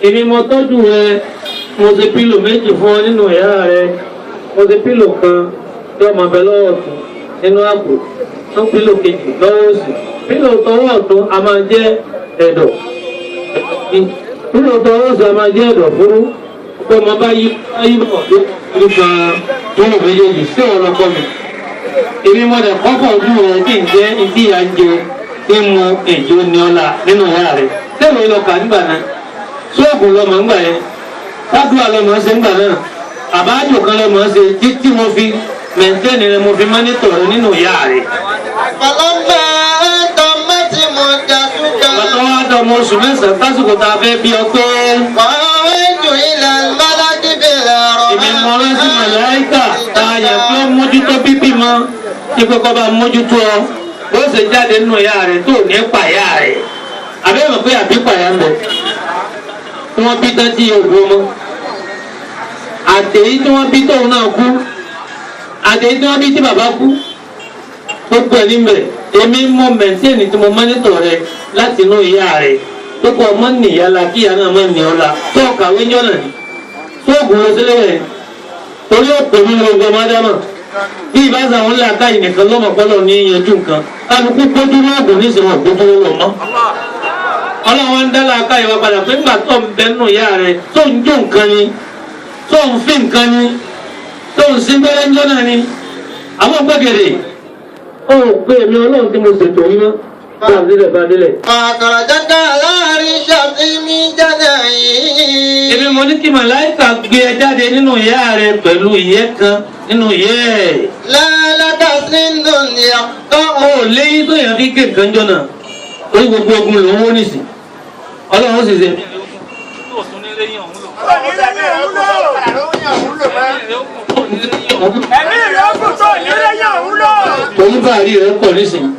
Èmi mo tọ́jú rẹ, mo ṣe pílò méjì fún ọ nínú ìyá rẹ, mo ṣe pílò kan tí ọmọ abẹ lọ́wọ́ ọ̀tún nínú àpò, tó pílò kejì lọ́wọ́ òsì. Pílò tọwọ́ ọ̀tún a máa jẹ́ ẹ̀dọ̀, pílò tọwọ́ òsì a máa jẹ́ ẹ̀dọ̀ fúrú. Pé mo bá yí bọ̀ nípa pílò méjèèjì sí ọ̀rọ̀ kọ́ mi. Èmi mo dẹ̀ kọ́kọ́ ojú rẹ kí n jẹ́ ìdí ìyá ń jẹ kí n mu èjò ní ọ̀la nínú ìyá rẹ. Sẹ́wọ̀n ìlọkà nígbà náà. Sóògùn lọmọ ń gbà yẹn, fádùá lọmọ ṣe ń gbà náà, àbájò kan lọmọ ṣe títí mo fi mẹ̀ntẹ́nì rẹ mo fi mọ́nítọ̀ rẹ nínú ìyá rẹ. Ọlọ́mọ ẹ̀ńtọ́ mẹ́tì mo jà túkà. Bàtà wá dọmọ oṣù mẹ́sàn-án tásìkò tá a fẹ́ bí ọ pé. Ọ̀rẹ́jù ilẹ̀ mọ́lájú bẹ̀rẹ̀ ọ̀rọ̀. Èmi mọ rántí màláíkà tá a yẹ kí ó mójútó bíbí mọ́ ipò kọ́ bá mójútó ọ bó ṣe jáde nínú ìyá rẹ tó ní pàyà rẹ. Àbẹ́rẹ́ pé àbí pàyà ń bọ̀ tí wọ́n bí tán tí yóò gbó mọ́ àtẹ̀yí tí wọ́n bí tóun náà kú àtẹ̀yí tí wọ́n bí tí bàbá kú gbogbo ẹ̀ níbẹ̀ èmi mọ mẹ̀ntẹ́ẹ̀nì tí mo mọ́nítọ̀ rẹ láti inú ìyá rẹ tó kọ́ ọmọ nìyá la kí ìyá náà má ní ọ la tó kàwé jọ́nà ni tó ògùn lọ sílé rẹ torí òpè mi ló gbọmọ dámà bí ìbáṣà wọn là káyìí nìkan lọ́mọ pọ́lọ́ ní yanjú nǹkan kálukú gbójú lóògùn nísìnyí wọn gbójú lọ́wọ́ mọ́. Ọlọ́run ń dálá ká ìwà padà pé nígbà tó ń bẹ nínú ìyá rẹ tó ń jó nǹkan ni tó ń fi nǹkan ni tó ń sin gbẹ́rẹ́ ńjọ́ náà ni àwọn gbẹ́gẹ̀dẹ̀ ó pé èmi Ọlọ́run tí mo ṣètò yín mọ́ bá a délẹ̀ bá a délẹ̀. Àkàràjáká láàrin ṣàfihàn jáde yìí. Èmi mo ní kí màláìka gbé ẹ jáde nínú ìyá rẹ pẹ̀lú ìyẹ́ kan nínú ìyẹ́ ẹ̀. Lálàkà sínú ìyàtọ̀. Ó léyìn tó yàn fi gé nǹkan jọ náà orí gbogbo ogun lòún wó nìsín. Ọlọ́run sì ṣe. Ẹ̀mí rẹ̀ ó kù tó nílé yàn ń lò. Òun bá rí rẹ̀ pọ̀ nísìnyí.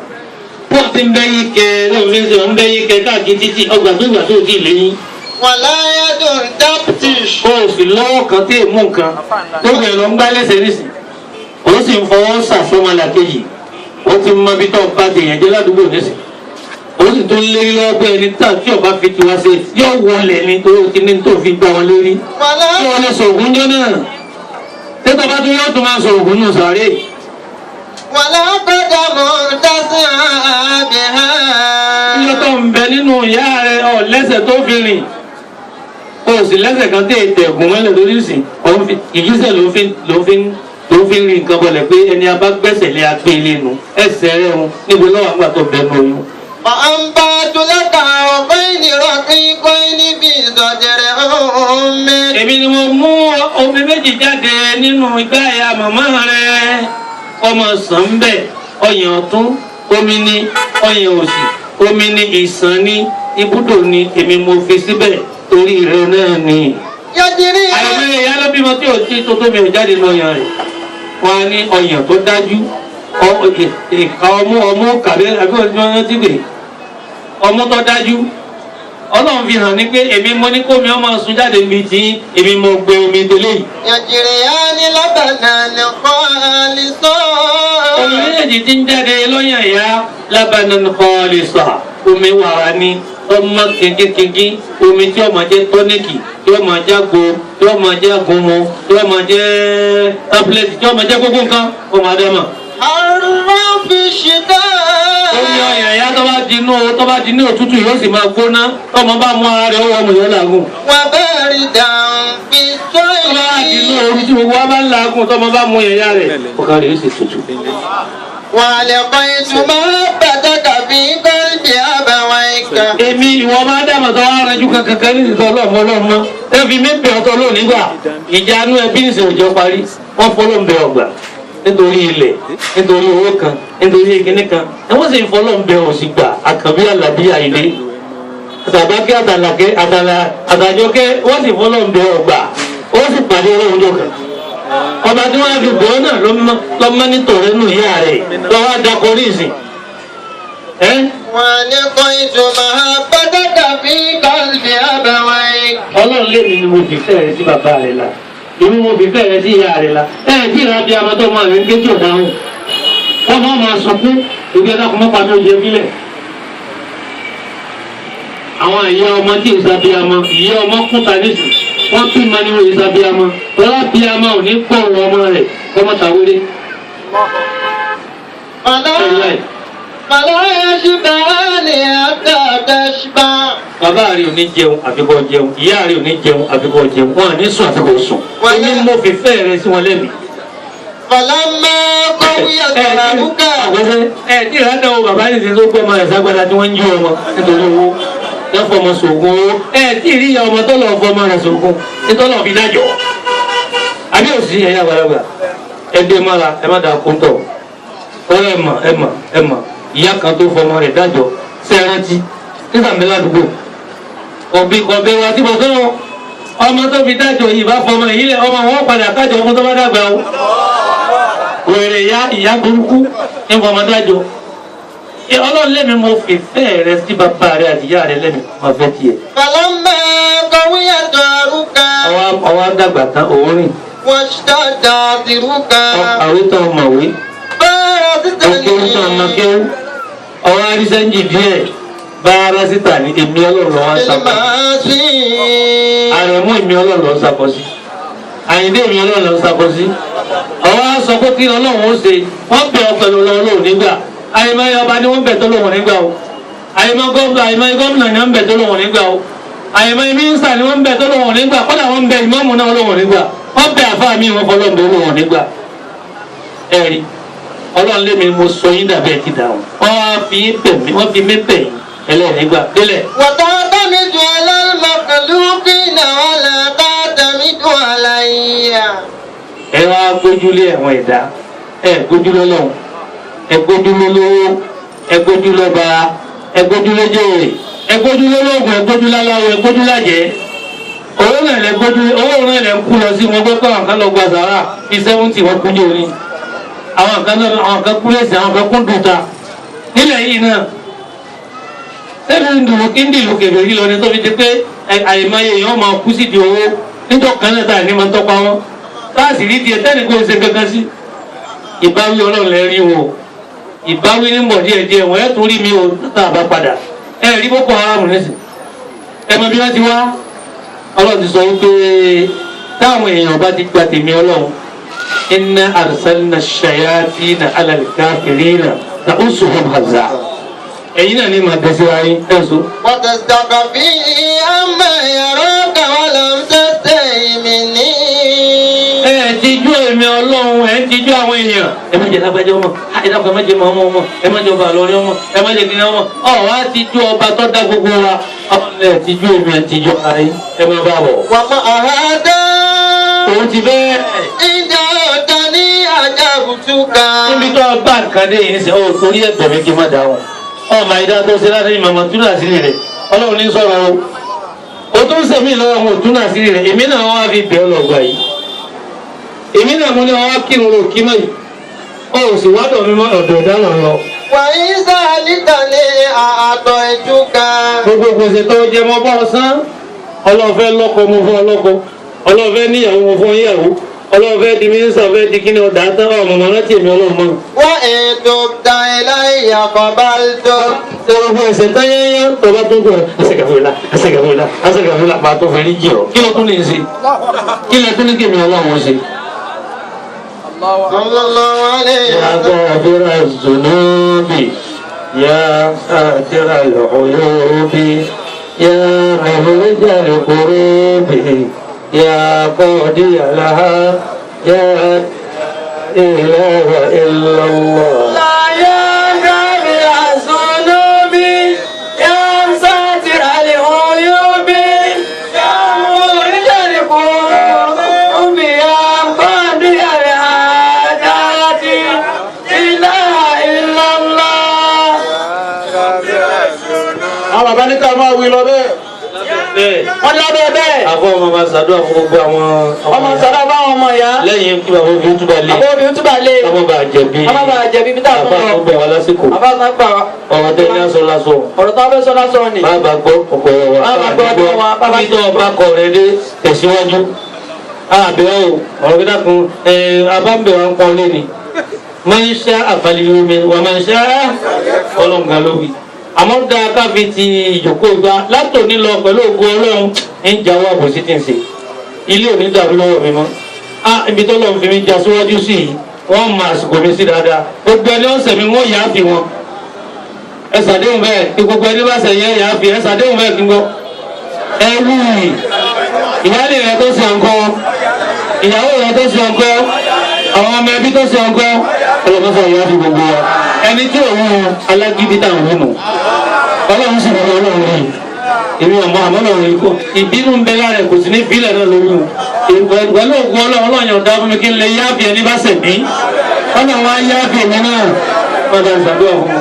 Pọ̀ ti ń bẹ́ yí kẹ lóun fi ń ṣe òun bẹ́ yí kẹ káàkiri títí ọgbà tó gbà tó ti léyìn. Wàlá yàtọ̀ dáptìṣ. Ó sì lọ́wọ́ kan tí èmú nǹkan tó gbẹ̀ lọ ń gbá lẹ́sẹ̀ nísìnyí. Òun sì ń fọwọ́ sàfọ́mọlà kejì. Ó ti mọ ibi tó bá ti yẹn jẹ́ ládùúgbò nísìnyí. Ó sì tún lérí lọ́wọ́ pé ẹni tá tí ọba fi tiwa ṣe yóò wọlé ni torí o ti ní tó fi gbá wọn lérí. Kí wọ́n lọ sọ̀gùn jọ náà. Tẹ́tọ́ bá tún yóò tún máa sọ̀gùn nù sàárè. Wàlá kọjá mọ̀ dásí àbí ha. Ilé tó ń bẹ nínú ìyá rẹ̀ ọ̀ lẹ́sẹ̀ tó fi rìn. O sì lẹ́sẹ̀ kan tẹ̀ tẹ̀gùn mọ́lẹ̀ lórí ìsìn. Ìgbésẹ̀ ló fi ń rin nǹkan bọ̀lẹ̀ pé ẹni a bá gbẹ́sẹ̀ lé agbé ilé nu. Ẹsẹ̀ rẹ̀ ń níbo lọ́wọ́ àgbà tó bẹnu oyún. وأنبت لك عرقين رقيقين في صدر أمك. Èmi ni mo mú omi méjì jáde nínú igbá ìyá màmá rẹ̀. Ọmọ sàn bẹ̀, ọyàn ọ̀tún, omi ni, ọyàn òsì, omi ni, ìsàn ni, ibùdó ni, èmi mo fi síbẹ̀ torí rẹ̀ náà ni. Yajiri. Àìmọye ìyá ló bímọ tí ò tí tó tómi ò jáde lọ́yàn rẹ̀. Wọ́n á ní ọyàn tó dájú ìka ọmú ọmú kàbí àbí ọdún ti gbè ọmú tó dájú. Ọlọ́run fi hàn ní pé èmi mo ní kó mi ọmọ sun jáde mi tí èmi mo gbé omi délé yìí. يجريان لبنا خالصا. Omi méjèèjì tí ń jáde lọ́yàn ìyá labanan khalisa omi wàrà ni ọmọ kínkínkínkín omi tí ó máa jẹ́ tọ́níkì tí ó máa jẹ́ àgbo tí ó máa jẹ́ àgúnmu tí ó máa jẹ́ tábìlẹ̀tì tí ó máa jẹ́ gbogbo nǹkan ọmọ adama. حر في الشتاء. Omi ọyàn ìyá tó bá di inú tó bá di ní òtútù yóò sì máa gbóná tọmọ bá mú ara rẹ̀ ó wọ ọmọ yóò làágùn. وباردا في Tó bá di inú الصيف. ooru tí gbogbo wa bá ń làágùn tọmọ bá mú yẹ̀yà rẹ̀ ọkàn rẹ̀ yóò sì tutù. وألقيت محبتك في قلب أبويك. Èmi ìwọ máa dàmọ̀ tó wá rẹjú kankan ní ìsọ ọlọ́mọ ọlọ́mọ ẹ fi mí bẹ̀ ọtọ lónìí gbà ìjà inú ẹbí ní ìsìn òjò parí wọ́n fọlọ́ ń bẹ ọgbà nítorí ilẹ̀ nítorí owó kan nítorí ìkíní kan ẹ wọ́n sì ń fọlọ́ ń bẹ òsì gbà àkànbí àlàbí àìlé àtàbákẹ́ àtàlàkẹ́ àtàlà àtàjọkẹ́ wọ́n sì fọlọ́ ń bẹ ọgbà wọ́n sì pàdé ọlọ́run jọ kan ọba tí wọ́n á fi bọ́ náà lọ́mọ nítorí nù ìyá rẹ̀ lọ́wọ́ àdàkọ ní ìsìn ẹ́ وألقيت محبتك في قلب أبويك. Ọlọ́run lèmi ni mo fi fẹ́ rẹ sí bàbá rẹ la èmi mo fi fẹ́ rẹ sí ìyá rẹ la ẹ tí ìlà bíi amadé ọmọ rẹ ń ké tí ò dáhùn wọn máa máa sọkún ìgbé ẹ̀dá kò mọ́pa mi ò jẹ bílẹ̀. Àwọn ìyá ọmọ tí ìsà bíi amọ ìyá ọmọ kúta nísì wọ́n tún ma ní ìsà bíi amọ tọ́lá bíi amọ ò ní pọ̀ ọmọ rẹ̀ kọ́mọ tàwéré. فلا فلا يشبعان حتى تشبع. Bàbá rẹ ò ní jẹun àfi kó jẹun, ìyá rẹ ò ní jẹun àfi kó jẹun, wọn à ní sùn àfi kó sùn. Èmi mo fi fẹ́ rẹ sí wọn lẹ́mìí. فلما قوي ظهرك. Ẹ tí ìrádà wo bàbá nìyí tó gbọ́ ọmọ rẹ̀ ságbádá tí wọ́n ń jí ọmọ nítorí owó wọ́n fọmọ sògùn owó. Ẹ tí ìrí ìyá ọmọ tó lọ fọmọ rẹ̀ sògùn nítorí ọ̀fi dájọ́. Àbí òsì ẹ̀yà àgbàlagbà ẹ dé mọ́ra ẹ má dà kó tọ̀. Ọ̀rọ̀ ẹ mọ̀ ẹ mọ̀ ẹ mọ̀ ìyá kan tó fọmọ rẹ̀ dájọ́ ṣé ẹ rántí nígbà mi ládùúgbò. Òbí kọ̀ọ̀bẹ wa tí mo tó ọmọ tó fi dájọ́ yìí bá fọmọ yìí lẹ̀ ọmọ wọn padà kájọ fún tó bá dàgbà o. Wèrè ya ìyá burúkú ní fọmọdájọ Ọlọ́run lẹ́mi mo fìfẹ́ rẹ sí bàbá rẹ àti ìyá rẹ lẹ́mi máa fẹ́ tiẹ̀. فلما قوي ظهرك. Ọwọ́ àdàgbà tán òun rìn واشتد عذرك. àwé tán ọmọwé òkèwú tán ọmọkéwú ọwọ́ àrísẹ́ńjì díẹ̀ bá ara síta ní èmi Ọlọ́run lọ́wọ́ ń sàkọ́ بالمعاصي. àrẹ̀mú èmi Ọlọ́run lọ́wọ́ ń sàkọ́ sí Àyìndé èmi Ọlọ́run lọ́wọ́ ń sàkọ́ sí ọwọ́ á sọ pé kí Ọlọ́run ó ṣe wọ́n bẹ̀ ọ pẹ̀lú Ọlọ́run nígbà àyìnbáyé ọba ni wọ́n bẹ̀ tó lọ́wọ́ nígbà o àyìnbá gómìnà ni wọ́n bẹ̀ tó lọ́wọ́ nígbà o àyìnbá mínísítà ni wọ́n bẹ̀ tó lọ́wọ́ nígbà kọ́dà wọ́n bẹ̀ ìmáàmù náà lọ́wọ́ nígbà wọ́n bẹ̀ àfáà mi wọ́n fọlọ́ bẹ̀ lọ́wọ́ nígbà ẹ̀rí Ọlọ́run lé mi mo sọ yín dàbẹ́ ti dà o wọ́n fi bẹ̀ mí wọ́n fi mí bẹ̀ yín ẹlẹ́ẹ̀nígbà délẹ̀. وتعتمد على المخلوقين ولا تعتمد علي. Ẹ wá gbójúlé àwọn ẹ̀dá ẹ gbójúlé Ọlọ́run ẹ gbójúlé lówó ẹ gbójúlé ọba ẹ gbójúlé jèrè ẹ gbójúlé lóògùn ẹ gbójúlé aláwọ̀ ẹ gbójúlé àjẹ́ owó náà lẹ gbójúlé owó náà lẹ ń kú lọ sí wọn gbọ́ pé àwọn kan lọ gba sàrà bíi 70 wọn kú jòní àwọn kan lọ àwọn kan kú lẹ́sẹ̀ àwọn kan kú dùta nílẹ̀ yìí náà sẹ́ni ń dùn kí ń dìlù kèbè yìí lọ ni tó fi di pé àìmọye èèyàn máa kú sí di owó níjọ́ kan náà táà ní máa ń tọ́pa wọn táàsì rí tiẹ̀ tẹ́nì kó ṣe kankan sí. Ìbáwí Ọlọ́run lẹ rí wọn o ìbáwí ní bọ̀ díẹ̀ díẹ̀ wọ́n ẹ̀ tún rí mi o tá a bá padà ẹ rí Boko Haram nísìn ẹ mọ bí wọ́n ti wá Ọlọ́run ti sọ wípé táwọn èèyàn bá ti gba tèmi Ọlọ́run inna arsalna shayatina ala al-kafirina ta'usuhum hazza ẹ̀yin náà ní màá dẹ́sẹ̀ wáyé ẹ̀sùn. وتستخفي عما يراك ولم تستحي مني. Ẹ ti jú èmi Ọlọ́run ẹ ti jú àwọn èèyàn. Ẹ má jẹ lágbájá ọmọ ẹ dákun ẹ má jẹ màmá ọmọ ẹ má jẹ ọba àlọrin ọmọ ẹ má jẹ kìnìún ọmọ ọ wá ti jú ọba tó dá gbogbo wa ẹ ti jú èmi ẹ ti jú ara yín ẹ má bá bọ̀. ومع هذا Òun ti bẹ́ẹ̀. إن جاءتني أجبتك. Níbi tó bá nǹkan dé yìí nísìnyí ó torí ẹ̀bẹ̀ mi kí n má dá wọn. Ọmọ àyíká tó ṣe láti ní màmá túnà sílẹ̀ rẹ̀ Ọlọ́run ní sọ̀rọ̀ o. O tún sèmi lọ́wọ́ mo túnà sílẹ̀ rẹ̀ èmi náà wá fi bẹ́ẹ̀ lọ́gbà yìí. Èmi náà mo ní ọwọ́ kírun ló kí mọ́ yìí. Ó sì wá dọ̀ mí mọ́ ọ̀dọ̀ ìdáná lọ. Wàyíṣà nítàlẹ́ àtọ̀ ìtúkà. Gbogbo gbèsè tó jẹ mọ́ bọ́ ọ̀sán. Ọlọ́fẹ́ lọ́kọ mo fún ọlọ́kọ. Ọlọ́fẹ́ níyàwó mo fún yàwó. Ọlọ́fẹ́ di mínísítà fẹ́ di kíni ọ̀dà tán ọmọ mọ̀ rántí èmi ọlọ́mọ. Wọ́n ètò ta iláyà kọ̀báltó. Tọ́lọ́ fún ẹsẹ̀ tán yẹ́yẹ́ tọ́ba tó tó ẹsẹ̀kẹ̀fúnla ẹsẹ̀kẹ̀fúnla ẹsẹ̀kẹ̀fúnla máa tó fẹ́ ní jì ọ́. Kí ló tún lè ṣe? Kí ló tún ní kí èmi ọlọ́run ṣe? Sallallahu alayhi يا wa sallam. غافر الذنوب يا ساتر العيوب يا مفرج الكروب يا قاضي لها يا إله إلا الله. يا غافر الذنوب يا ساتر العيوب يا مفرج الكروب يا قاضي الحاجات إله إلا الله. Àwọn bàbá ní ká máa wí lọ bẹ́ẹ̀. Bẹ́ẹ̀ Wọ́n lábẹ́ bẹ́ẹ̀. àbọ̀ ọmọ máa ṣàdúrà fún gbogbo àwọn Ọmọ sọ̀rọ̀ báwọn ọmọ ìyá. lẹ́yìn kí bàbá òbí túbà lé Àbọ̀ obìnrin túbà lé. ọmọ bá jẹ̀bi Ọmọ bá jẹ̀bi bí táwọn bàbá ọmọ. tó gbà wá lásìkò Bàbá kan gbà wá. ọ̀rọ̀ tẹ́ ní aṣọ lásọ. Ọ̀rọ̀ tó fẹ́ sọ lásán ni. Bàbá gbọ́ ọ̀pọ̀ wa. Bàbá gbọ́ ọ̀pọ̀ wa. Bàbá Bí tó ọba kọ rẹ dé tẹ̀síwájú. Àbẹ̀ ọ̀ ọ̀rọ̀ bí dákun abáǹbẹ̀ wa ń pọ́n lé ni. Máa ń ṣá àfàlìyé mi, wà máa ń ṣá ọlọ́ǹgá lówì. Àmọ́ dáa ká fi ti ìjókòó gba látòní lọ pẹ̀lú ògo Ọlọ́run ń jáwọ́ àbòsí tí ń ṣe. Ilé ò ní dàrú lọ́wọ́ mi mọ́. Á ibi tó lọ́n fi mi já síwájú sí yìí, wọ́n máa àsìkò mi sí dáadáa. Gbogbo ẹni ọ̀sẹ̀ mi wọ́n yàá fi wọn. Ẹ ṣàdéhùn bẹ́ẹ̀ kí gbogbo ẹni bá ṣe yẹ yàá fi ẹ ṣàdéhùn bẹ́ẹ̀ kí n gbọ́. Ẹ wú ìyáálé rẹ tó ṣe ọkọ, ìyàwó rẹ tó ṣe ọkọ, àwọn ọmọ ẹbí tó ṣe ọkọ, ọlọ́mọṣẹ́ ìyá fi gbogbo wa. Ẹni tí òun alágídí táwọn nínú Ọlọ́run sì fún Ọlọ́run yìí. Èmi ọmọ àmọ́ lọ́run yìí kò ìbínú ń bẹ lára ẹ̀ kò sì ní ìbílẹ̀ náà lórí o. Pẹ̀lú ògùn Ọlọ́run Ọlọ́run yọ̀ǹda fún mi kí n lè yáàfin ẹni bá ṣẹ̀ mí. Ọlọ́run wá yáàfin mi náà. Padà ṣàdúrà fún mi.